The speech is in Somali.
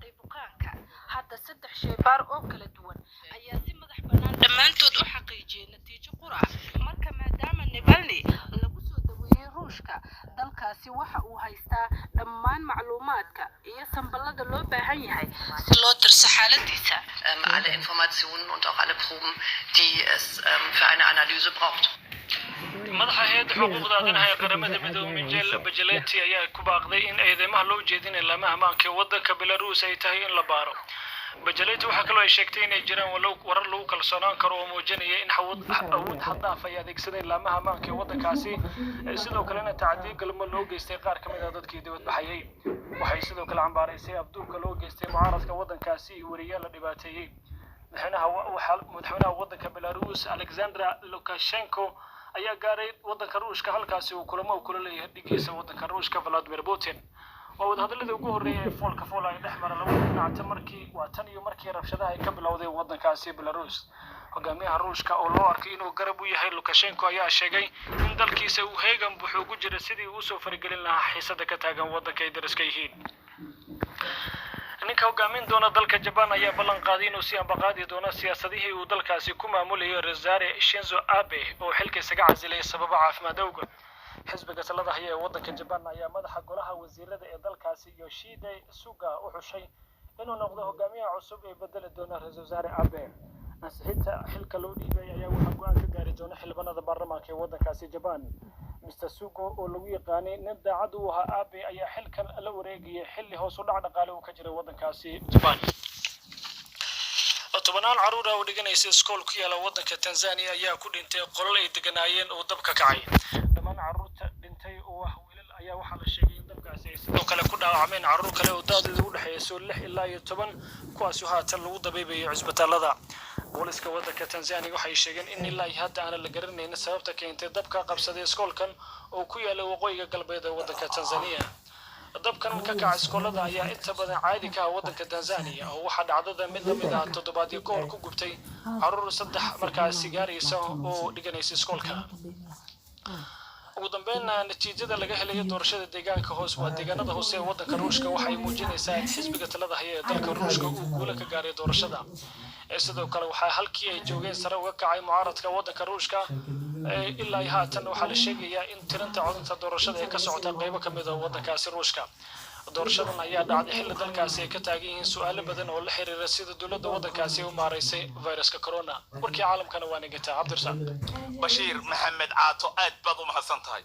Baadhay bukaanka. Hadda saddex shaybaar oo kala duwan ayaa si madax bannaan dhammaantood u xaqiijiyay natiijo qura. Marka maadaama Navalny lagu soo daweeyey Ruushka, dalkaasi waxa uu haystaa dhammaan macluumaadka iyo sambalada loo baahan yahay si loo tirso xaaladiisa. Alle Informationen und auch alle Proben, die es für eine Analyse braucht. Madaxa Hay'adda Xuquuqda Aadanaha ee Qaramada Midoobey, Michelle Bachelet, ayaa ku baaqday in eedeymaha loo jeedinay laamaha ammaanka ee waddanka Belarus ay tahay in la baaro. Bachelet waxaa kaloo ay sheegtay inay jiraan warar lagu kalsoonaan karo oo muujinaya in awood xad dhaaf ay adeegsadeen laamaha ammaanka ee waddankaasi, sidoo kalena tacadiyo galmo loo geystay qaar ka mid ah dadkii dibadbaxayay. Waxay sidoo kale cambaaraysay afduubka loo geystay mucaaradka waddankaasi iyo weriyaal la dhibaateeyey. Madaxweynaha waddanka Belarus, Alexandra Lukashenko, ayaa gaaray waddanka Ruushka, halkaasi uu kulamo uu kula leeyahay dhigiisa waddanka Ruushka, Vladimir Putin. Waa wadahadaladii ugu horreeyay ee foolka fool ay dhex mara labada dhinac tan markii waa tan iyo markii rabshadaha ay ka bilowday waddankaasi Belarus. Hogaamiyaha Ruushka, oo loo arkay inuu garab u yahay Lukashenko, ayaa sheegay in dalkiisa uu heegan buuxu ugu jira sidii uu usoo faragelin lahaa xiisada ka taagan waddanka ay dariska yihiin. Ninka hogaamin doona dalka Jaban ayaa ballan qaaday inuu si ambaqaadi doono siyaasadihii uu dalkaasi ku maamulayo Rasaare Shinzo Abe, oo xilka isaga casilay sababo caafimaad awgood. Xisbiga talada haya ee waddanka Jaban ayaa madaxa golaha wasiirada ee dalkaasi, Yoshide Suga, u xushay inuu noqdo hogaamiyaha cusub ee bedeli doona Ra-iisul Wasaare Abe. Ansixinta xilka loo dhiibay ayaa waxaa go'aan ka gaari doona xildhibaanada baarlamaanka ee waddankaasi Jaban. Mr Suga, oo lagu yaqaanay nin daacad u ahaa Abe, ayaa xilkan la wareegayay xilli hoos u dhac dhaqaale uu ka jiray waddankaasi Jaban. Tobannaan carruur ah oo dhiganaysa iskool ku yaala waddanka Tanzania ayaa ku dhintay qolal ay deganaayeen oo dab ka kacay. Dhammaan carruurta dhintay oo ah wiilal ayaa waxaa la sheegay in dabkaasi ay sidoo kale ku dhaawacmeen carruur kale oo da'doodu u dhexeeyso 6 ilaa iyo 10, kuwaasi haatan lagu dabiibayo cisbitaalada. Booliska waddanka Tanzania waxay sheegeen in ilaa iyo hadda aanan la garanaynin sababta keentay dabka qabsaday iskoolkan oo ku yaala waqooyiga galbeed ee waddanka Tanzania. Dabkan ka kaca iskoolada ayaa inta badan caadi ka ah waddanka Tanzania, oo waxaa dhacdada mid lamid ah toddobaadyo ka hor ku gubtay carruur saddex markaasi gaaraysa oo dhiganaysa iskoolka. Ugu dambeynna, natiijada laga helayo doorashada deegaanka hoose, waa deegaanada hoose ee waddanka Ruushka, waxay muujinaysaa in xisbiga talada haya ee dalka Ruushka uu guulo ka gaaray doorashada. Sidoo kale waxaa halkii ay joogeen sare uga kacay mucaaradka waddanka Ruushka. Ilaa iyo haatan waxaa la sheegayaa in tirinta codinta doorashada ay ka socota qeybo ka mid ah waddankaasi Ruushka. Doorashadan ayaa dhacday xilli dalkaasi ay ka taagan yihiin su'aalo badan oo la xiriira sida dowladda waddankaasi u maaraysay viruska corona. Warkii caalamkana waa nigata, Cabdirasaaq. Bashiir Maxamed Caato, aad baad u mahadsan tahay.